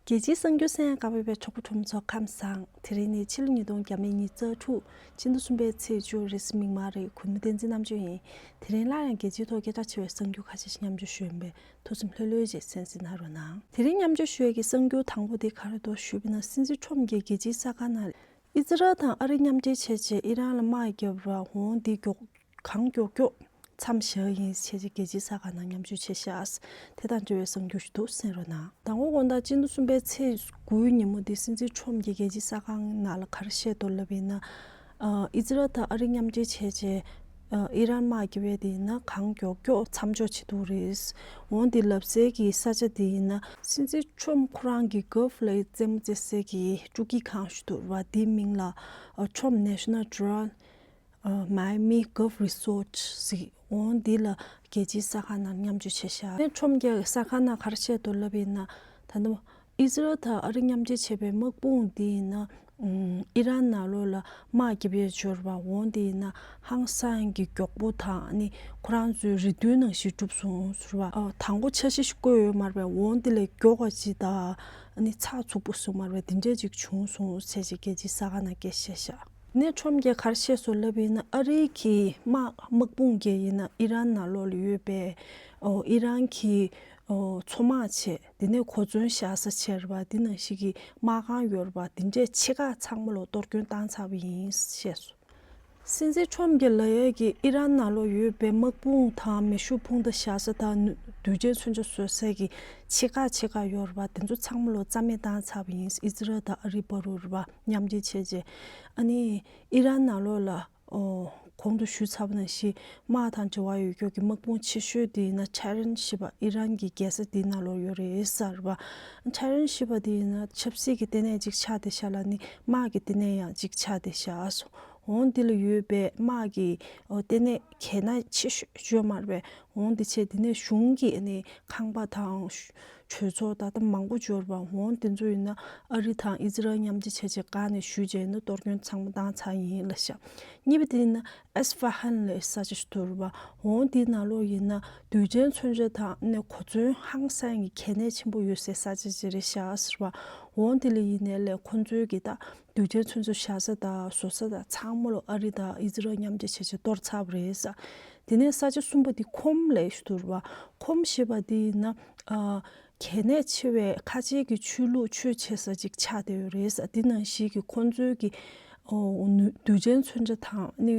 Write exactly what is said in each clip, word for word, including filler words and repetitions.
རྒྱལ་སྤྱིའི་གསར་འགྱུར་གསན་གནང་བའི་གྲོགས་པོ་གྲོགས་མོ་ཚོ་ཁམས་བཟང་། དེ་རིང་ནི་ཕྱི་ལོ་ཉིས་སྟོང་ཉི་ཤུ་རྩ་དྲུག་སྤྱི་ཟླ་གསུམ་པའི་ཚེས་བཅུ་རེས་གཟའ་མིག་དམར་རེད། གུས་མོ་བསྟན་འཛིན་རྣམ་དཔྱོད་ཡིན། དེ་རིང་སླར་ཡང་རྒྱལ་སྤྱིའི་ཐོག་སྐད་གྲགས་ཆེ་བའི་གསར་འགྱུར་ཁ་ཤས་ཤིག་མཉམ་སྤྱོད་ཞུ་ཡིན་པས། ཐུགས་སེམས་ལྷོད་ལྷོད་བྱས་གསན་གཟིགས་གནང་རོགས་གནང་། དེ་རིང་མཉམ་སྤྱོད་ཞུ་ཡས་ཀྱི་གསར་འགྱུར་དང་པོ་དེ་ག་རེ་འདུག་ཞུས་པ་ཡིན་ན། སྲིད་འཛིན་ཁྲོམ་གྱིས་རྒྱལ་སྤྱིའི་གསར་ཁང་ནང་ཨི་ཛི་རལ་དང་ཨ་རི་མཉམ་འབྲེལ་བྱས་རྗེས་ཨི་རན་ལ་དམག་བརྒྱབ་པ་འོང་འདི་མགྱོགས་གང་མགྱོགས་མགྱོགས་མཚམས་བཞག་ཡིན་ཞེས་རྒྱལ་སྤྱིའི་གསར་ཁང་ནང་མཉམ་སྤྱོད་བྱས་ཤག་དེ་དང་འབྲེལ་བའི་གསར་འགྱུར་ཞིག་འདུག་གསན་རོགས་གནང་། དང་པོ་དགོང་དག་སྤྱི་ཟླ་གསུམ་པའི་ཚེས་དགུའི་ཉིན་མོ་འདི་སྲིད་འཛིན་ཁྲོམ་གྱིས་རྒྱལ་སྤྱིའི་གསར་ཁང་ནང་ལ་ག་རེ་བཤད་འདུག་ལབ་ཡིན་ན། ཨི་ཛི་རལ་དང་ཨ་རི་མཉམ་འབྲེལ་བྱས་རྗེས་ཨི་རན་དམག་བརྒྱབ་པ་དེ་ཡིན་ན་གང་མགྱོགས་མགྱོགས་མཚམས་འཇོག་བྱེད་ཐུབ་རེད། འོང་འདི་ལབ་སའི་གི་ས་ཆ་དེ་ཡིན་ན་སྲིད་འཛིན་ཁྲོམ་ཁོ་རང་གི་གྷོལཕ་ལ་རྩེད་མོ་རྩེ་སའི་གི་ཀྲུ་གི་ཁང་ཞིག་འདུག་ར། དེའི་མིང་ལ་Trump National Drive Miami Golf Resort ཟེར། འོང་འདི་ལ་རྒྱལ་སྤྱིའི་གསར་ཁང་ནང་མཉམ་སྤྱོད་བྱས་ཤག་ཁྲོམ་གྱི་གསར་ཁང་ནང་ག་རེ་བཤད་འདུག་ལབ་ཡིན་ན། ད་ནི་ཨི་ཛི་རལ་དང་ཨ་རི་མཉམ་འབྲེལ་བྱས་པའི་དམག་དཔུང་འདི་ཡིན་ན་ཨི་རན་ནང་ལོགས་ལ་དམག་རྒྱབ་ཡས་འབྱོར་བ། འོང་འདི་ཡིན་ན་ཧང་སང་གི་མགྱོགས་པོ་དང་ནི་ཁོ་རང་ཚོའི་རེ་འདུན་ནང་བཞིན་གྲུབ་སོང་ཟེར་བ། དང་པོ་འཆར་གཞི་ཞིག་བཀོད་ཡོད་མ་རེད་པས། འོང་འདི་ལས་མགྱོགས་པ་ཅིག་དང་ནི་ཚགས་ཚུད་པོ་ཞིག་མ་རེད་པས། འདི་འདྲས་ཅིག་བྱུང་སོང་ཟེར་ཅིག་རྒྱལ་སྤྱིའི་གསར་ཁང་ནང་སྐད་བཤད་ཤག་ནས་ཁྲོམ་གྱིས་ག་རེ་བཤད་སོང་ལབ་ཡིན་ན། ཨ་རི་གི་དམག་དམག་དཔུང་གིས་ཡིན་ན་ཨི་རན་ནང་ལོགས་ལ་ཡོད་པའི་ཨོ་ཨི་རན་གྱི་ཨོ་མཚོ་དམག་བྱས། དེ་ནས་གོ་མཚོན་བཞག་ས་བྱས་རེད་པ། དེ་ནང་བཞིན་གྱི་དམག་ཁང་ཡོད་རེད་པ། དེ་འདྲས་ཆེ་ཁག་ཚང་མ་ལ་གཏོར་སྐྱོན་བཏང་ཚར་བ་ཡིན་བཤད་སོང་། སྲིད་འཛིན་ཁྲོམ་གྱིས་ལབ་ཡས་ཀྱི་ཨི་རན་ནང་ལོགས་ཡོད་པའི་དམག་དཔུང་དང་མེ་ཤུགས་འཕུར་མདའ་བཞག་ས་དང་དུས་ཆེན་མཚོན་ཆ་བཟོ་སའི་གི་ཆེ་ཁག་ཆེ་ཁག་ཡོད་རེད་པ། དེ་ཚོ་ཚང་མ་ལ་རྩ་མེད་བཏང་ཚར་བ་ཡིན། ཨི་ཛི་རལ་དང་ཨ་རི་བར་དུ་རེད་པ། མཉམ་འབྲེལ་བྱས་རྗེས་ཨ་ནི་ཨི་རན་ནང་ལོགས་ལ་ཨོ་གོང་དུ་ཞུས་ཚར་བ་ནང་བཞིན་དམག་དང་འབྲེལ་བ་ཡོད་རྒྱུ་གི་དམག་དཔུང་ཆེ་ཤོས་དེ་ཡིན་ན་ཊེ་ཧ་རན་ཞེས་པ་ཨི་རན་གྱི་རྒྱལ་ས་དེའི་ནང་ལོགས་ཡོད་རེད་ཟེར་བ། ཊེ་ཧ་རན་ཞེས་པ་དེ་ཡིན་ན་ཆབ་སྲིད་ཀྱི་ལྟེ་གནས་གཅིག་ཆགས་བསྡད་ཤག་ལ་ནི་དམག་གི་ལྟེ་གནས་ཡང་གཅིག་ཆགས་བསྡད་ཤག་འོང་འདི་ལ་ཡོད་པའི་དམག་གི་ཨོ་ལྟེ་གནས་གལ་གནད་ཆེ་ཤོས་ཡོད་མ་རེད་པས། འོང་འདི་བྱས་དེ་ནས་གཞུང་གི་ནི་ཁང་པ་དང་གྲོས་ཚོགས་ད་ལྟ་མང་པོ་འབྱོར་བ། འོང་དེ་ཚོ་ཡིན་ན་ཨ་རི་དང་ཨི་ཛི་རལ་མཉམ་འབྲེལ་བྱས་རྗེས་བཀག་ནས་ཞུས་རྗེས་ནི་གཏོར་སྐྱོན་ཚང་མ་བཏང་ཚར་ཡིན་ལབ་ཤག་གཉིས་པ་དེ་ཡིན་ན་ཨེས་ཧྥ་ཧན་ལབ་ས་ཆ་ཞིག་འདུག་རེད་པ། འོང་དེའི་ནང་ལོགས་ཡིན་ན་དུས་ཆེན་མཚོན་ཆ་དང་ནི་གོ་མཚོན་ཧང་སང་གི་གལ་གནད་ཆེན་པོ་ཡོད་སའི་ས་ཆ་ཅིག་རེད་ཤག་ཟེར་བ། འོང་དེ་ལ་ཡིན་ནའི་ལས་ཁོང་ཚོའི་གི་ད་དུས་ཆེན་མཚོན་ཆ་བཞག་ས་དང་བཟོ་ས་དང་ཚང་མ་ལོ་ཨ་རི་དང་ཨི་ཛི་རལ་མཉམ་འབྲེལ་བྱས་རྗེས་གཏོར་ཚར་བ་རེད་ཟེར། དེ་ནས་ས་ཆ་གསུམ་པ་དེ་ཁོམ་ལབ་ཞིག་འདུག་རེད་པ། ཁོམ་ཞེས་པ་དེ་ཡིན་ན་ཨ་གལ་གནད་ཆེ་བའི་ཁ་ཆེ་གི་ཆོས་ལུགས་ཆོས་བྱེད་ས་ཅིག་ཆགས་བསྡད་ཡོད་རེད་ཟེར། དེ་ནང་བཞིན་གྱི་ཁོང་ཚོའི་གི་ཨོ་ནུ་དུས་ཆེན་མཚོན་ཆ་དང་ནི་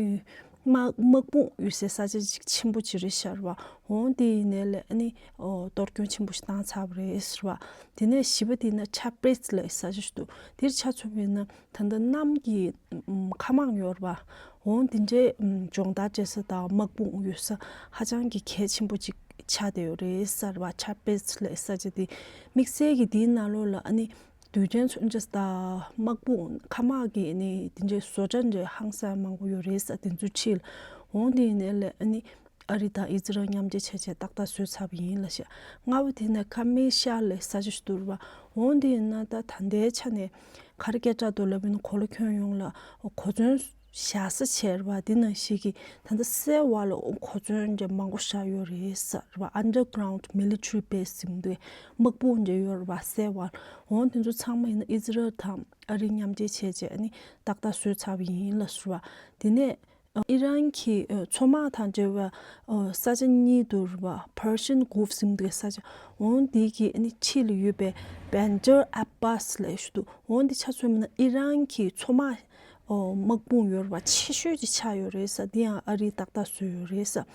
དམག་དམག་དཔུང་ཡོད་སའི་ས་ཆ་ཅིག་ཆེན་པོ་ཅིག་རེད་ཤག་རེད་པ། འོང་དེ་ཡིན་ནའི་ལས་ནི་ཨོ་གཏོར་སྐྱོན་ཆེན་པོ་ཞིག་བཏང་ཚར་བ་རེད་ཟེར་བ། དེ་ནས་བཞི་པ་དེ་ཡིན་ན་ཆ་པེས་ལབ་ས་ཆ་ཞིག་འདུག་དེར་ཆ་མཚོན་པ་ཡིན་ན། ད་ལྟ་གནམ་གྱི་མཁའ་དམག་ཡོད་རེད་པ། འོང་དེ་འདྲའི་སྦྱོང་བརྡར་སྤྲད་ས་དང་དམག་དཔུང་ཡོད་ས་ཧ་ཅང་གི་གལ་ཆེན་པོ་ཅིག་ཆགས་བསྡད་ཡོད་རེད་ཟེར་བ། ཆ་པེས་ལབ་ས་ཆ་དེ་དམིགས་བསལ་གྱི་དེའི་ནང་ལོགས་ལ་ཨ་ནི་དུས་ཆེན་མཚོན་ཆ་དང་དམག་དཔུང་མཁའ་དམག་གི་ཨ་ནི་དེ་འདྲའི་བཟོ་གྲྭ་འདྲའི་ཧང་སང་མང་པོ་ཡོད་རེད་ཟེར། དེ་ཚོའི་ཁྲིད་ལ་འོང་དེ་ཡིན་ནའི་ལས་ཨ་ནི་ཨ་རི་དང་ཨི་ཛི་རལ་མཉམ་འབྲེལ་བྱས་བྱས་ཏག་ཏག་བཟོས་ཚར་བ་ཡིན་ལབ་ཤག་ལྔ་པ་དེ་ནི་ཁ་མི་ཤ་ལབ་ས་ཆ་ཞིག་འདུག་རེད་པ། འོང་དེ་ཡིན་ན་ད་ད་ལྟའི་ཆ་ནས་ག་རེ་སྐད་གྲགས་འདུག་ལབ་ཡིན་ན་གོ་ལ་ཁྱོན་ཡོངས་ལ་གོ་མཚོན་བཞག་ས་བྱས་རེད་པ། དེ་ནང་བཞིན་གྱི་ད་ལྟ་སའི་བར་ལ་གོ་མཚོན་འདྲ་མང་པོ་བཞག་ཡོད་རེད་ཟེར་བ། Underground military base ཟེར་འདུག་དམག་དཔུང་འདྲ་ཡོད་རེད་པ་སའི་བར། འོང་དེ་ཚོ་ཚང་མ་ཡིན་ན་ཨི་ཛི་རལ་དང་ཨ་རི་མཉམ་འབྲེལ་བྱས་རྗེས་ཨ་ནི་ཏག་ཏག་བཟོས་ཚར་བ་ཡིན་ལབ་ཟེར་བ། དེ་ནས་ཨི་རན་གྱི་མཚོ་དམག་དང་འབྲེལ་བའི་ས་ཆ་གཉིས་འདུག་རེད་པ། Persian Gulf ཟེར་འདུག་ས་ཆ། འོང་དེ་གི་ཨ་ནི་ཕྱི་ལ་ཡོད་པའི་Bandar Abbas ལབ་ཞིག་འདུག་འོང་དེ་ཆ་མཚོན་པ་ན་ཨི་རན་གྱི་མཚོ་དམག་དམག་དཔུང་ཡོད་རེད་པ། ཆེ་ཤོས་ཅིག་ཆགས་ཡོད་རེད་ཟེར། དེ་ཡང་ཨ་རིས་ཏག་ཏག་བཟོས་ཡོད་རེད་ཟེར།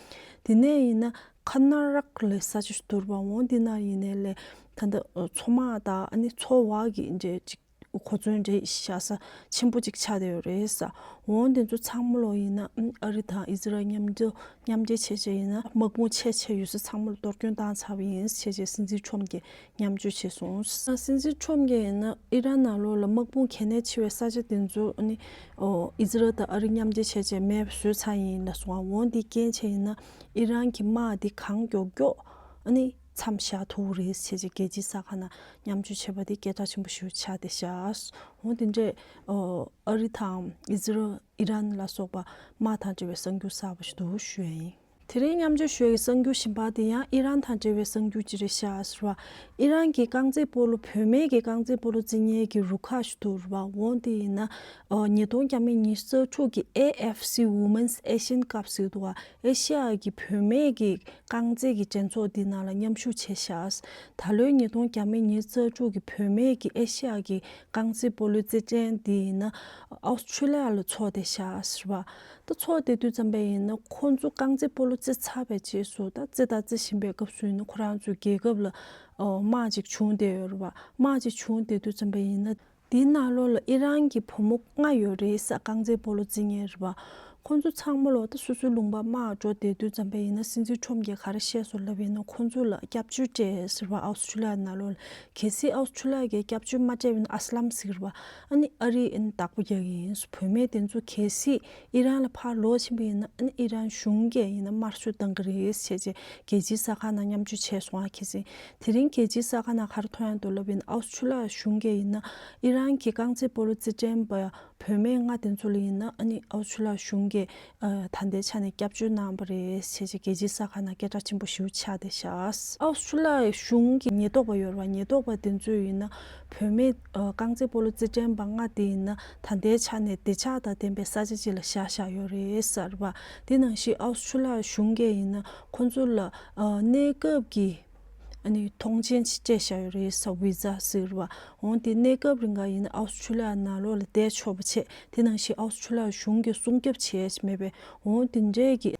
དེ་ནས་ཡིན་ན་ཁ་ན་རག་ལབ་ས་ཆ་ཞིག་འདུག་རེད་པ། འོང་དེ་ན་ཡིན་ནའི་ལས་ད་ལྟ་མཚོ་དམག་དང་ཨ་ནི་མཚོ་བར་གྱི་འདྲ་ཅིག་གོ་མཚོན་འདྲ་བཞག་ས་ཆེན་པོ་ཅིག་ཆགས་བསྡད་ཡོད་རེད་ཟེར། འོང་དེ་ཚོ་ཚང་མ་ལོ་ཡིན་ན་ཨ་རི་དང་ཨི་ཛི་རལ་མཉམ་འབྲེལ་མཉམ་འབྲེལ་བྱས་བྱས་ཡིན་ན་དམག་དཔུང་ཆེ་ཆེ་ཡོད་ས་ཚང་མ་ལ་གཏོར་སྐྱོན་བཏང་ཚར་བ་ཡིན་ཟེར་བྱས་སྲིད་འཛིན་ཁྲོམ་གྱིས་མཉམ་སྤྱོད་བྱས་སོང་། སྲིད་འཛིན་ཁྲོམ་གྱིས་ཡིན་ན་ཨི་རན་ནང་ལོགས་ལ་དམག་དཔུང་གལ་གནད་ཆེ་བའི་ས་ཆ་དེ་ཚོ་ཨ་ནི་ཨོ་ཨི་ཛི་རལ་དང་ཨ་རི་མཉམ་འབྲེལ་བྱས་བྱས་མེད་པ་བཟོས་ཚར་ཡིན་ལབ་སོང་། འོང་འདི་རྐྱེན་བྱས་ཡིན་ན་ཨི་རན་གྱི་དམག་འདི་གང་མགྱོགས་མགྱོགས་ཨ་ནི་མཚམས་བཞག་ཐུབ་རེད་ཟེར་བྱས་རྒྱལ་སྤྱིའི་གསར་ཁང་ནང་མཉམ་སྤྱོད་བྱས་པ་དེ་སྐད་གྲགས་ཆེན་པོ་ཞིག་ཆགས་བསྡད་ཤག་འོང་དེ་འདྲས་ཨོ་ཨ་རི་དང་ཨི་ཛི་རལ་ཨི་རན་ལ་སོགས་པ་དམག་དང་འབྲེལ་བའི་གསར་འགྱུར་གསར་པ་ཞིག་འདུག་ཞུ་ཡ་ཡིན། དེ་རིང་མཉམ་སྤྱོད་ཞུ་ཡག་གི་གསར་འགྱུར་གཞན་པ་དེ་ཡང་ཨི་རན་དང་འབྲེལ་བའི་གསར་འགྱུར་ཅིག་རེད་ཤག་ཟེར་བ། ཨི་རན་གྱི་རྐང་རྩེད་སྤོ་ལོ་བུད་མེད་ཀྱི་རྐང་རྩེད་སྤོ་ལོ་རྩེ་མཁན་གྱི་རུ་ཁག་ཞིག་འདུག་ཟེར་བ། འོ་དེ་ཡིན་ན་ཨ་ཉིས་སྟོང་བརྒྱ་མེད་ཉི་ཤུ་རྩ་དྲུག་གི་ཨེ་ཨེཕ་སི་Women's Asian Cup ཟེར་འདུག་བ། ཨེ་ཤི་ཡ་གི་བུད་མེད་ཀྱི་རྐང་རྩེད་ཀྱི་འགྲན་ཚོགས་འདི་ནང་ལ་མཉམ་ཞུགས་བྱས་ཤག། ད་ལོའི་ཉིས་སྟོང་བརྒྱ་མེད་ཉི་ཤུ་རྩ་དྲུག་གི་བུད་མེད་ཀྱི་ཨེ་ཤི་ཡ་གི་རྐང་རྩེད་སྤོ་ལོའི་རྩེད་འགྲན་འདི་ཡིན་ན་ཨོ་སི་ཁྲུ་ལི་ཡ་ལ་འཚོགས་བསྡད་ཤག་ཟེར་བ། ད་འཚོགས་བསྡད་དུས་ཙམ་པ་ཡིན་ན་ཁོང་ཚོ་རྐང་རྩེད་སྤོ་ལོ་རྩེ་ཚར་བའི་རྗེས་སུ་ད་རྩེ་ད་རྩེ་བཞིན་པའི་སྐབས་སུ་ཡིན་ན་ཁོ་རང་ཚོའི་རྒྱལ་ཁབ་ལ་ཨོ་དམག་ཅིག་བྱུང་བསྡད་ཡོད་རེད་བ། དམག་ཅིག་བྱུང་བསྡད་དུས་ཙམ་པ་ཡིན་ན་དེའི་ནང་ལོགས་ལ་ཨི་རན་གྱི་བུ་མོ་ལྔ་ཡོད་རེད་ས། རྐང་རྩེད་སྤོ་ལོ་རྩེ་མཁན་རེད་བ། ཁོང་ཚོ་ཚང་མ་ལོ་ད་སོ་སོའི་ལུང་པ་དམག་འགྲོ་བསྡད་དུས་ཙམ་པ་ཡིན་ན་སྲིད་འཛིན་ཁྲོམ་གྱིས་ག་རེ་བཤད་སོང་ལབ་ཡིན་ན་ཁོང་ཚོ་ལ་སྐྱབས་བཅོལ་སྤྲད་ཟེར་བ། ཨོ་སི་ཁྲུ་ལི་ཡ་ནང་ལོགས་ལ། གལ་སྲིད་ཨོ་སི་ཁྲུ་ལི་ཡ་གིས་སྐྱབས་བཅོལ་མ་སྤྲད་པ་ཡིན་ན་ཨ་སི་ལམ་ཟེར་བ། ཨ་ནི་ཨ་རིས་ཨ་ནི་བདག་པོ་རྒྱག་གི་ཡིན། བུད་མེད་དེ་ཚོ་གལ་སྲིད་ཨི་རན་ལ་ཕར་ལོག་ཕྱིན་པ་ཡིན་ན་ཨ་ནི་ཨི་རན་གཞུང་གིས་ཡིན་ན་དམར་གསོད་བཏང་གི་རེད་ཟེར་བྱས་རྒྱལ་སྤྱིའི་གསར་ཁང་ནང་མཉམ་སྤྱོད་བྱས་སོང་ཨ། གལ་སྲིད་དེ་རིང་རྒྱལ་སྤྱིའི་གསར་ཁང་ནང་ག་རེ་མཐོང་ཡོང་འདུག་ལབ་ཡིན་ན་ཨོ་སི་ཁྲུ་ལི་ཡ་གཞུང་གིས་ཡིན་ན་ཨི་རན་གྱི་རྐང་རྩེད་སྤོ་ལོ་རྩེད་འགྲན་པ་བུད་མེད་ལྔ་དེ་ཚོ་ལ་ཡིན་ན་ཨ་ནི་ཨོ་སི་ཁྲུ་ལི་ཡ་གཞུང་གིས་ཨ་ད་ལྟའི་ཆ་ནས་སྐྱབས་བཅོལ་གནང་བ་རེད་ཟེར་བྱས་རྒྱལ་སྤྱིའི་གསར་ཁང་ནང་སྐད་གྲགས་ཆེན་པོ་ཞེ་པོ་ཆགས་བསྡད་ཤག། ཨོ་སི་ཁྲུ་ལི་ཡ་གཞུང་གི་ཉེན་རྟོག་པ་ཡོད་རེད་བ། ཉེན་རྟོག་པ་དེ་ཚོས་ཡིན་ན་བུད་མེད་ཨ་རྐང་རྩེད་སྤོ་ལོ་རྩེད་འགྲན་པ་ལྔ་དེ་ཡིན་ན་ད་ལྟའི་ཆ་ནས་བདེ་འཇགས་དང་ལྡན་པའི་ས་ཆ་ཅིག་ལ་བཞག་བཞག་ཡོད་རེད་ཟེར་བ། དེ་ནང་བཞིན་ཨོ་སི་ཁྲུ་ལི་ཡ་གཞུང་གིས་ཡིན་ན་ཁོང་ཚོ་ལ་ཨ་གནས་སྐབས་ཀྱི་ཨ་ནི་ཐོངས་མཆན་ཅིག་སྤྲད་བཞག་ཡོད་རེད་ས། བི་ཛ་ཟེར་བ། འོན་ཏེ་གནས་སྐབས་རིང་ག་ཡིན་ན་ཨོ་སི་ཁྲུ་ལི་ཡ་ནང་ལོགས་ལ་བསྡད་ཆོག་པ་བྱས། དེ་ནང་བཞིན་ཨོ་སི་ཁྲུ་ལི་ཡ་གཞུང་གིས་སྲུང་སྐྱོབ་བྱས་མེད་པའི་འོན་ཏེ་འདྲས་ཀྱི་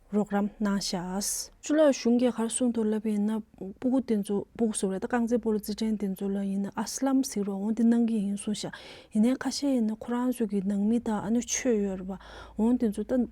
རོགས་རམ་གནང་བཞག། ཨོ་སི་ཁྲུ་ལི་ཡ་གཞུང་གིས་ག་རེ་གསུངས་འདུག་ལབ་པ་ཡིན་ན་སྤུ་གུ་དེ་ཚོ་སྤུ་གུ་ཟེར་བ་རེད་ད། རྐང་རྩེད་སྤོ་ལོ་རྩེད་འགྲན་དེ་ཚོ་ལ་ཡིན་ན་ཨ་སི་ལམ་ཟེར་བ་འོན་ཏེ་གནང་གི་ཡིན་གསུངས་ཤག། ཡིན་ནའི་ཁ་ཤས་ཡིན་ན་ཁོ་རང་ཚོ་གི་ནང་མི་དང་ཨ་ནི་ཆོས་ཡོད་རེད་བ། འོན་དེ་ཚོ་ད་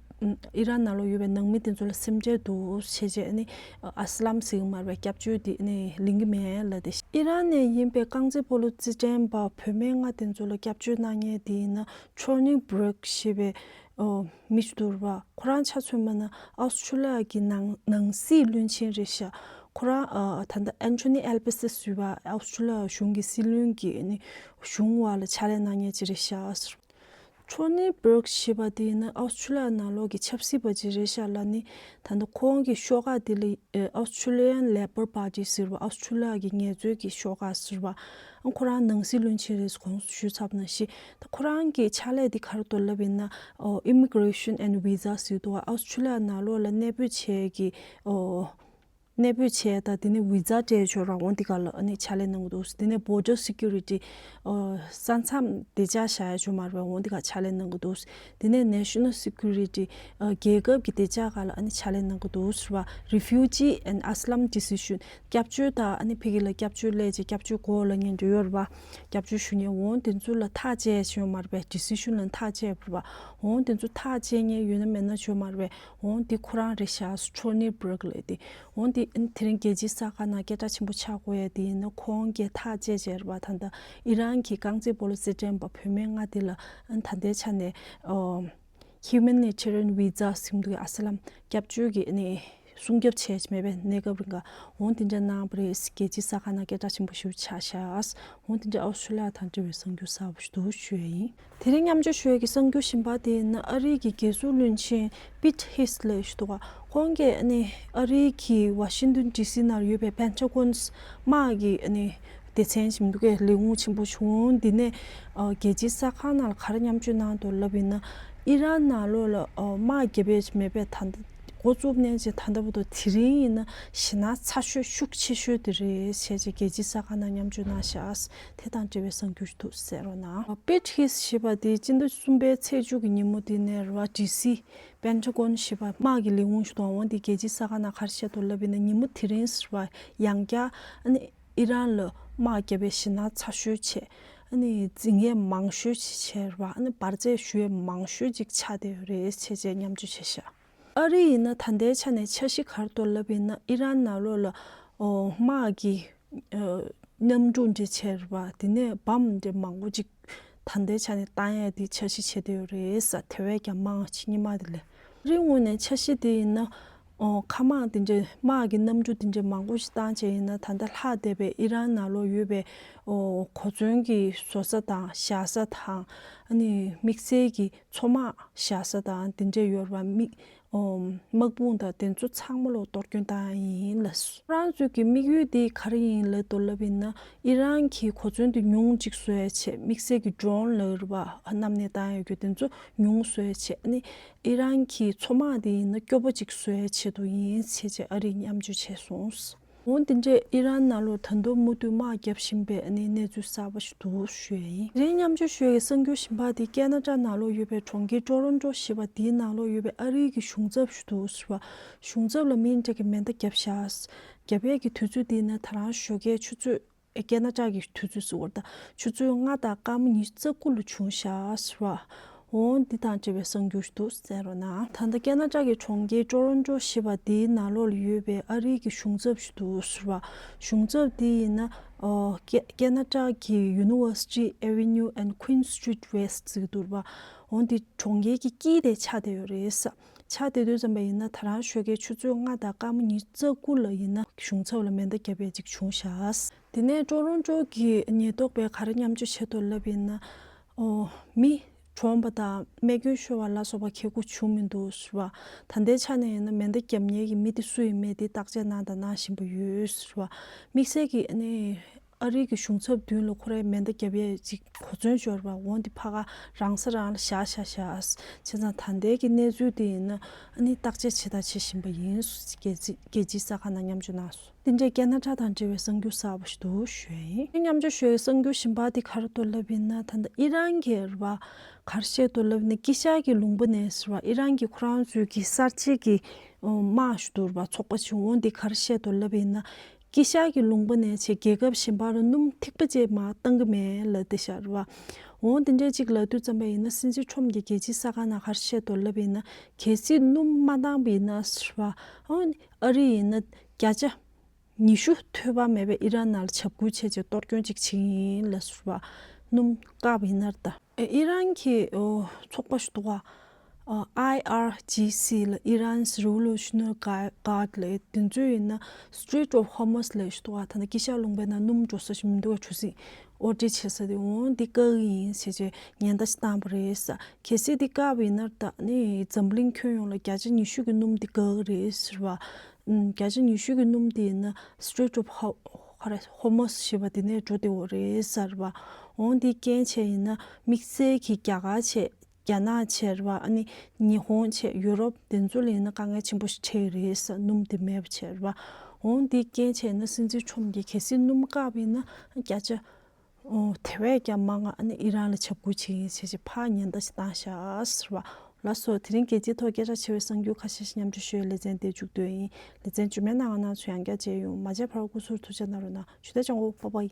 ཨི་རན་ནང་ལོགས་ཡོད་པའི་ནང་མི་དེ་ཚོ་ལ་སེམས་ཁྲལ་འདུག་བྱས་རྗེས་ཨ་ནི་ཨ་སི་ལམ་ཟེར་གི་མ་རེད་པས། སྐྱབས་བཅོལ་དེ་ཨ་ནི་ལེན་གི་མེད་ལབ་དེ། ཨི་རན་ནས་ཡིན་པའི་རྐང་རྩེད་སྤོ་ལོ་རྩེད་འགྲན་པ་བུད་མེད་ལྔ་དེ་ཚོ་ལ་སྐྱབས་བཅོལ་གནང་མཁན་དེ་ཡིན་ན་ཆོ་ནི་བྷི་རོག་ཞེས་པའི་ཨོ་མི་ཞིག་འདུག་རེད་བ། ཁོ་རང་ཆ་མཚོན་པ་ན་ཨོ་སི་ཁྲུ་ལི་ཡ་གི་ནང་ནང་སྲིད་བློན་ཆེན་རེད་ཤག། ཁོ་རང་ཨ་ད་ལྟ་ཨན་ཐོ་ནི་ཨེལ་བྷ་སི་ཟེར་བ་ཨོ་སི་ཁྲུ་ལི་ཡ་གཞུང་གི་སྲིད་བློན་གྱི་ཨ་ནི་གཞུང་བར་ལ་ཕྱག་ལས་གནང་མཁན་ཅིག་རེད་ཤག། ཆོ་ནི་བྷི་རོག་ཞེས་པ་དེ་ནི་ཨོ་སི་ཁྲུ་ལི་ཡ་ནང་ལོགས་ཀྱི་ཆབ་སྲིད་པ་ཅིག་རེད་ཤག་ལ་ནི། ད་ལྟ་ཁོང་གི་ཤོག་ཁག་དེ་ལ་ཨོ་སི་ཁྲུ་ལི་ཡན་ལེ་པར་པར་ཊི་ཟེར་བ། ཨོ་སི་ཁྲུ་ལི་ཡ་གི་ངལ་རྩོལ་གྱི་ཤོག་ཁག་ཟེར་བ། ཨ་ཁོ་རང་ནང་སྲིད་བློན་ཆེན་རེད་གོང་སུ་ཞུས་ཚར་བ་ནང་བཞིན་ད་ཁོ་རང་གི་ཕྱག་ལས་དེ་ག་རེ་འདུག་ལབ་ཡིན་ན་ཨོ་ཨི་མི་གྷི་རེ་ཤན་ཨེན་ཌི་བི་ཛ་ཟེར་འདུག་བ། ཨོ་སི་ཁྲུ་ལི་ཡ་ནང་ལོགས་ལ་གནས་སྤོས་བྱས་ཀྱི་ཨོ། གནས་སྤོས་བྱས་དང་དེ་ནས་བི་ཛ་སྤྲད་ཆོག་རང་དབང་དེ་ག་ལ་ཨ་ནི་ཕྱག་ལས་གནང་གི་འདུག། དེ་ནས་བོར་ཌར་སི་ཀུ་རི་ཊི་ས་མཚམས་བདེ་འཇགས་བཞག་ཡ་ཆོག་མ་རེད་པས། འོང་དེ་ག་ཕྱག་ལས་གནང་གི་འདུག། དེ་ནས་ནེ་ཤ་ནལ་སི་ཀུ་རི་ཊི་རྒྱལ་ཁབ་ཀྱི་བདེ་འཇགས་ག་ལ་ཨ་ནི་ཕྱག་ལས་གནང་གི་འདུག་ཟེར་བ། Refugee and Asylum Decision། སྐྱབས་བཅོལ་དང་ཨ་ནི་ཕ་གི་ལ་སྐྱབས་བཅོལ་སླེབས་རྗེས་སྐྱབས་བཅོལ་གོ་ལ་ཉན་འདོད་ཡོད་རེད་པ། སྐྱབས་བཅོལ་ཞུ་མཁན་འོང་དེ་ཚོ་ལ་ཐག་བཅད་ཡ་ཆོག་མ་རེད་པས། ཌི་སི་ཤན་ལ་ཐག་བཅད་པ་རེད་པ། འོང་དེ་ཚོ་ཐག་བཅད་མཁན་ཡོད་ན་མེད་ན་ཆོག་མ་རེད་པས། འོང་དེ་ཁོ་རང་རེད་ཤག་ཆོ་ནི་བྷི་རོག་ལབ་དེ། འོན་ཏེ་དེ་རིང་རྒྱལ་སྤྱིའི་གསར་ཁང་ནང་སྐད་གྲགས་ཆེན་པོ་ཆགས་དགོས་ཡ་དེ་ཡིན་ན་ཁོང་གིས་ཐག་བཅད་བྱས་རེད་པ། ད་ལྟ་ཨི་རན་གྱི་རྐང་རྩེད་སྤོ་ལོ་རྩེད་འགྲན་པ་བུད་མེད་ལྔ་དེ་ལ་ད་ལྟའི་ཆ་ནས་ཨོ་Humanitarian Visa ཟེར་གྱི་འདུག་གི། ཨ་སི་ལམ་སྐྱབས་བཅོལ་གྱི་ནི་སྲུང་སྐྱོབ་བྱས་མེད་པའི་གནས་སྐབས་རིང་ག་འོང་དེ་འདྲ་གནང་བ་རེད། རྒྱལ་སྤྱིའི་གསར་ཁང་ནང་སྐད་གྲགས་ཆེན་པོ་ཞིག་ཆགས་ཤག། འོང་དེ་འདྲ་ཨོ་སི་ཁྲུ་ལི་ཡ་དང་འབྲེལ་བའི་གསར་འགྱུར་གསར་པ་ཞིག་འདུག་ཞུ་ཡ་ཡིན། དེ་རིང་མཉམ་སྤྱོད་ཞུ་ཡ་གི་གསར་འགྱུར་གཞན་པ་དེ་ཡིན་ན་ཨ་རིའི་གི་རྒྱལ་སྲུང་བློན་ཆེན་པིཊ་ཧིག་ལབ་ཞིག་འདུག་ག། ཁོང་གིས་ཨ་ནི་ཨ་རིའི་གི་ཝ་ཤིང་ཏོན་ཌི་སི་ནང་ཡོད་པའི་པེན་ཊ་གོན་དམག་གི་ཨ་ནི་སྡེ་ཚན་ཞིག་འདུག་གས། ལས་ཁུངས་ཆེན་པོ་ཞིག་འོང་འདི་ནས་ཨ་རྒྱལ་སྤྱིའི་གསར་ཁང་ནང་ལ་ག་རེ་མཉམ་སྤྱོད་གནང་འདུག་ལབ་ཡིན་ན་ཨི་རན་ནང་ལོགས་ལ་ཨ་དམག་རྒྱག་ཡས་མེད་པས། ད་ལྟ་འགོ་བཙུགས་ནས་ཅིག་ད་ལྟ་བར་དུ་དེ་རིང་ཡིན་ན་ཞེད་སྣང་ཚ་ཤོས་ཤུགས་ཆེ་ཤོས་དེ་རེད་ཟེར་ཅིག་རྒྱལ་སྤྱིའི་གསར་ཁང་ནང་མཉམ་སྤྱོད་གནང་ཤག། དེ་དང་འབྲེལ་བའི་གསར་འགྱུར་འདུག་གསན་རོགས་གནང་། པིཊ་ཧིག་ཞེས་པ་དེ་སྤྱི་ཟླ་གསུམ་པའི་ཚེས་བཅུ་གི་ཉིན་མོ་དེ་ནས་རེད་བ། ཌི་སི་པེན་ཊ་གོན་ཞེས་པ་དམག་གི་ལས་ཁུངས་ཤིག་དང་འོང་དེ་རྒྱལ་སྤྱིའི་གསར་ཁང་ནང་ག་རེ་བཤད་འདུག་ལབ་ཡིན་ན་ཉིན་མོ་དེ་རིང་ཟེར་བ་ཡང་བསྐྱར་ཨ་ནི་ཨི་རན་ལ་དམག་རྒྱག་པའི་ཞེད་སྣང་ཚ་ཤོས་བྱས། ཨ་ནི་འཛིང་ཡས་མང་ཤོས་ཅིག་བྱས་རེད་བ། ཨ་ནི་འབར་རྫས་ཞུ་ཡས་མང་ཤོས་ཅིག་ཆགས་བསྡད་ཡོད་རེད་ཅེས་བཅས་མཉམ་སྤྱོད་བྱས་ཤག། ཨ་རི་ཡིན་ན་ད་ལྟའི་ཆ་ནས་འཆར་གཞི་ག་རེ་འདུག་ལབ་ཡིན་ན་ཨི་རན་ནང་ལོགས་ལ་ཨོ་དམག་གི་ཨོ་གནམ་གྲུ་འདྲ་བྱས་རེད་བ། དེ་ནས་བམ་འདྲ་མང་པོ་ཅིག་ད་ལྟའི་ཆ་ནས་བཏང་ཡས་དེ་འཆར་གཞི་བྱས་བསྡད་ཡོད་རེད་ས། དེ་བས་ཀྱང་མང་ཆེ་སྔོན་མ་དེ་ལས། ཨ་རིའི་ངོས་ནས་འཆར་གཞི་དེ་ཡིན་ན་ཨོ་མཁའ་དམག་དེ་འདྲ་དམག་གི་གནམ་གྲུ་དེ་འདྲ་མང་པོ་ཞིག་བཏང་བྱས་ཡིན་ན་ད་ལྟ་ལྷག་བསྡད་པའི་ཨི་རན་ནང་ལོགས་ཡོད་པའི་ ཨོ་གོ་མཚོན་གྱི་བཟོ་ས་དང་བཞག་ས་དང་། ཨ་ནི་དམིགས་བསལ་གྱི་མཚོ་དམག་བཞག་ས་དང་དེ་འདྲས་ཡོད་རེད་བ། དམག་དཔུང་དང་དེ་ཚོ་ཚང་མ་ལོ་གཏོར་སྐྱོན་བཏང་ཡ་ཡིན་ལབ་སོང་། ཁོ་རང་ཚོའི་གི་དམིགས་ཡུལ་དེ་ག་རེ་ཡིན་ལབ་དུས་ལབ་ཡིན་ན། ཨི་རན་གྱི་གོ་མཚོན་དེ་ཉུང་ཅིག་བཟོ་ཡ་ཆེད། དམིགས་བསལ་གྱི་ཌོ་རོན་ལབ་རེད་བ། གནམ་ནས་བཏང་ཡ་གི་དེ་ཚོ་ཉུང་བཟོ་ཡ་ཆེད། ཨ་ནི་ཨི་རན་གྱི་མཚོ་དམག་དེ་ཡིན་ན་སྐྱོ་པོ་ཅིག་བཟོ་ཡ་ཆེད་དུ་ཡིན་ཟེར་བྱས་ཨ་རིས་མཉམ་སྤྱོད་བྱས་སོང་། འོན་ཏེ་འདྲས་ཨི་རན་ནང་ལོགས་ད་དུང་མུ་མཐུད་དམག་བརྒྱབ་བཞིན་པའི་ཨ་ནི་གནས་ཚུལ་གསར་པ་ཞིག་འདུག་ཞུ་ཡ་ཡིན། དེ་རིང་མཉམ་སྤྱོད་ཞུ་ཡ་གི་གསར་འགྱུར་གཞན་པ་དེ་ཀེ་ན་ཌ་ནང་ལོགས་ཡོད་པའི་གྲོང་ཁྱེར་ཊོ་རོན་ཊོ་ཞེས་པ་དེའི་ནང་ལོགས་ཡོད་པའི་ཨ་རིའི་གི་གཞུང་ཚབ་ཞིག་འདུག་ཟེར་བ། གཞུང་ཚབ་ལ་མིང་འདྲ་གི་མེ་མདའ་བརྒྱབ་བཞག། བརྒྱབ་ཡས་ཀྱི་དུས་ཚོད་དེ་ནི་ད་རང་ཞོགས་ཀའི་ཆུ་ཚོད། ཨེ་ཀེ་ན་ཌ་གི་དུས་ཚོད་ཟེར་བ་རེད་ད། ཆུ་ཚོད་ལྔ་དང་སྐར་མ་ཉི་ཤུ་རྩ་དགུ་ལ་བྱུང་བཞག་ཟེར་བ། འོ་འདི་དང་འབྲེལ་བའི་གསར་འགྱུར་ཞིག་འདུག་གསན་རོགས་གནང་། ད་ལྟ་ཀེ་ན་ཌ་གི་གྲོང་ཁྱེར་ཊོ་རོན་ཊོ་ཞེས་པ་དེའི་ནང་ལོགས་ལ་ཡོད་པའི་ཨ་རིའི་གི་གཞུང་ཚབ་ཞིག་འདུག་ཟེར་བ། གཞུང་ཚབ་དེ་ཡིན་ན། ཨོ་ཀེ་ཀེ་ན་ཌ་གི་University Avenue and Queen Street West ཟེར་གི་འདུག་ར་བ། འོ་འདི་གྲོང་ཁྱེར་གྱི་དཀྱིལ་དེ་ཆགས་བསྡད་ཡོད་རེད་ས། ཆགས་བསྡད་དུས་ཙམ་པ་ཡིན་ན་ད་རང་ཞོགས་ཀའི་ཆུ་ཚོད་ལྔ་དང་སྐར་མ་ཉི་ཤུ་རྩ་དགུ་ལ་ཡིན་ན་གཞུང་ཚབ་ལ་མེ་མདའ་བརྒྱབ་ཡས་ཅིག་བྱུང་བཞག། དེ་ནས་ཊོ་རོན་ཊོ་གི་ཉེན་རྟོག་པས་ག་རེ་མཉམ་སྤྱོད་བྱས་འདུག་ལབ་ཡིན་ན། ཨོ་མི་གྲོངས་པ་དང་རྨས་སྐྱོན་ཤོར་བ་ལ་སོགས་པ་གལ་དགུ་བྱུང་མི་འདུག་ཟེར་བ། ད་ལྟའི་ཆ་ནས་ཡིན་ན་མེ་མདའ་བརྒྱབ་མཁན་གྱི་མི་དེ་སུ་ཡིན་མེད་དེ་བརྟག་དཔྱད་གནང་དང་གནང་བཞིན་པ་ཡོད་ཟེར་བ། དམིགས་བསལ་གྱི་ཨ་ནི་ཨ་རིའི་གི་གཞུང་ཚབ་མདུན་ལ་ཁོ་རའི་མེ་མདའ་བརྒྱབ་ཡས་ཅིག་གོ་མཚོན་འབྱོར་བ། འོ་འདི་ཕ་ག་རང་ས་རང་ལ་བཞག་བཞག་བཞག་བྱས་ཙང་ད་ལྟའི་གི་གནས་ཚུལ་དེ་ཡིན་ན་ཨ་ནི་བརྟག་དཔྱད་བྱེད་དང་བྱེད་བཞིན་པ་ཡིན། རྒྱལ་སྤྱི་རྒྱལ་སྤྱིའི་གསར་ཁང་ནང་མཉམ་སྤྱོད་གནང་སོང་། དེ་འདྲའི་ཀེ་ན་ཌ་དང་འབྲེལ་བའི་གསར་འགྱུར་གསར་པ་ཞིག་འདུག་ཞུ་ཡ་ཡིན། མཉམ་སྤྱོད་ཞུ་ཡའི་གསར་འགྱུར་གཞན་པ་དེ་ག་རེ་འདུག་ལབ་ཡིན་ན། ད་ལྟ་ཨི་རན་གྱི་རེད་བ། ག་རེ་བཤད་འདུག་ལབ་ན་དཀྱིལ་ཤར་གྱི་ལུང་པ་ནས་ཟེར་བ། ཨི་རན་གྱི་ཁོ་རང་ཚོའི་གི་གསར་བརྗེ་གི་དམག་ཞིག་འདུག་རེད་བ། ཚོགས་པ་ཞིག་འོ་འདི་ག་རེ་བཤད་འདུག་ལབ་ཡིན་ན། དཀྱིལ་ཤར་གྱི་ལུང་པ་ནས་བྱས་རྒྱལ་ཁབ་གཞན་པ་ལ་སྣུམ་ཐིགས་པ་ཅིག་མར་བཏང་གི་མེད་ལབ་བསྡད་ཤག་རེད་བ། འོ་འདི་འདྲས་ཅིག་ལབ་དུས་ཙམ་པ་ཡིན་ན་སྲིད་འཛིན་ཁྲོམ་གྱིས་རྒྱལ་སྤྱིའི་གསར་ཁང་ནང་ག་རེ་བཤད་འདུག་ལབ་ཡིན་ན། གལ་སྲིད་སྣུམ་མ་བཏང་བ་ཡིན་ན་ཟེར་བ། འོ་ཨ་རི་ཡིན་ན་བརྒྱ་ཆ་ཉི་ཤུ་ཐོལ་པ་མེད་པའི་ཨི་རན་ནང་ལ་འཇབ་རྒོལ་བྱས་བྱས་གཏོར་སྐྱོན་ཅིག་བྱེད་ཀྱི་ཡིན་ལབ་ཟེར་བ། སྣུམ་བཀག་པ་ཡིན་ན་ད། ཨི་རན་གྱི་ཨོ་ཚོགས་པ་ཞིག་འདུག་ག་ཨ་ཨའི་ཨར་ཇི་སི་ལ་Iran's Revolutionary Guard ལ་དེ་ཚོས་ཡིན་ན་Strait of Hormuz ལ་ཞིག་འདུག་ག་ད་ནི་དཀྱིལ་ཤར་ལུང་པའི་ནང་སྣུམ་འགྲོ་ས་ཞིག་མི་འདུག་ག་གྲུ་གཟིངས་ཨོར་ཌར་བྱེད་ས་དེ། འོ་འདི་བཀག་གི་ཡིན་ཟེར་བྱས་ཉེན་བརྡ་ཞིག་བཏང་པ་རེད་ས། གལ་སྲིད་འདི་བཀག་པ་ཡིན་ན་ད་ནི་འཛམ་གླིང་ཁྱོན་ཡོངས་ལ་བརྒྱ་ཆ་ཉི་ཤུ་གི་སྣུམ་འདི་འགག་གི་རེད་ཟེར་བ། ཨུམ། བརྒྱ་ཆ་ཉི་ཤུ་གི་སྣུམ་དེ་ཡིན་ན་Strait of Ho- ག་རེ་Hormuz ཞེས་པ་དེ་ནས་འགྲོ་བསྡད་ཡོད་རེད་ཟེར་བ། འོ་འདི་རྐྱེན་བྱས་ཡིན་ན་དམིགས་བསལ་གྱི་རྒྱ་གར་བྱས། རྒྱ་ནག་བྱས་རེད་བ། ཨ་ནི་ཉི་ཧོང་བྱས། ཡུ་རོབ་དེ་ཚོ་ལ་ཡིན་ན་དཀའ་ངལ་ཆེན་པོ་ཞིག་འཕྲད་ཀྱི་རེད་ཟེར། སྣུམ་དེ་མེད་པ་བྱས་རེད་བ། འོ་འདི་རྐྱེན་བྱས་ན་སྲིད་འཛིན་ཁྲོམ་གྱིས་གལ་སྲིད་སྣུམ་བཀག་པ་ཡིན་ན་བརྒྱ་ཆ་ཨོ་དེ་བས་ཀྱང་མང་ང་ཨ་ནི་ཨི་རན་ལ་འཇབ་རྒོལ་བྱེད་ཀྱི་ཡིན་ཟེར་བྱས་ཕར་ཉེན་བརྡ་ཞིག་བཏང་ཤག་ཟེར་བ། ལགས་སོ། དེ་རིང་རྒྱལ་སྤྱིའི་ཐོག་སྐད་གྲགས་ཆེ་བའི་གསར་འགྱུར་ཁ་ཤས་ཤིག་མཉམ་སྤྱོད་ཞུ་བའི་ལེ་ཚན་དེ་མཇུག་བསྡུས་ཡིན། ལེ་ཚན་རྗེས་མའི་ནང་ང་ང་ཚོ་ཡང་བསྐྱར་མཇལ་ཡོང་། མ་མཇལ་བར་སྐུ་གཟུགས་ཐུགས་ཅག་གནང་རོགས་གནང་། ཞུ་དག་ཅང་གོ། པ་པའི།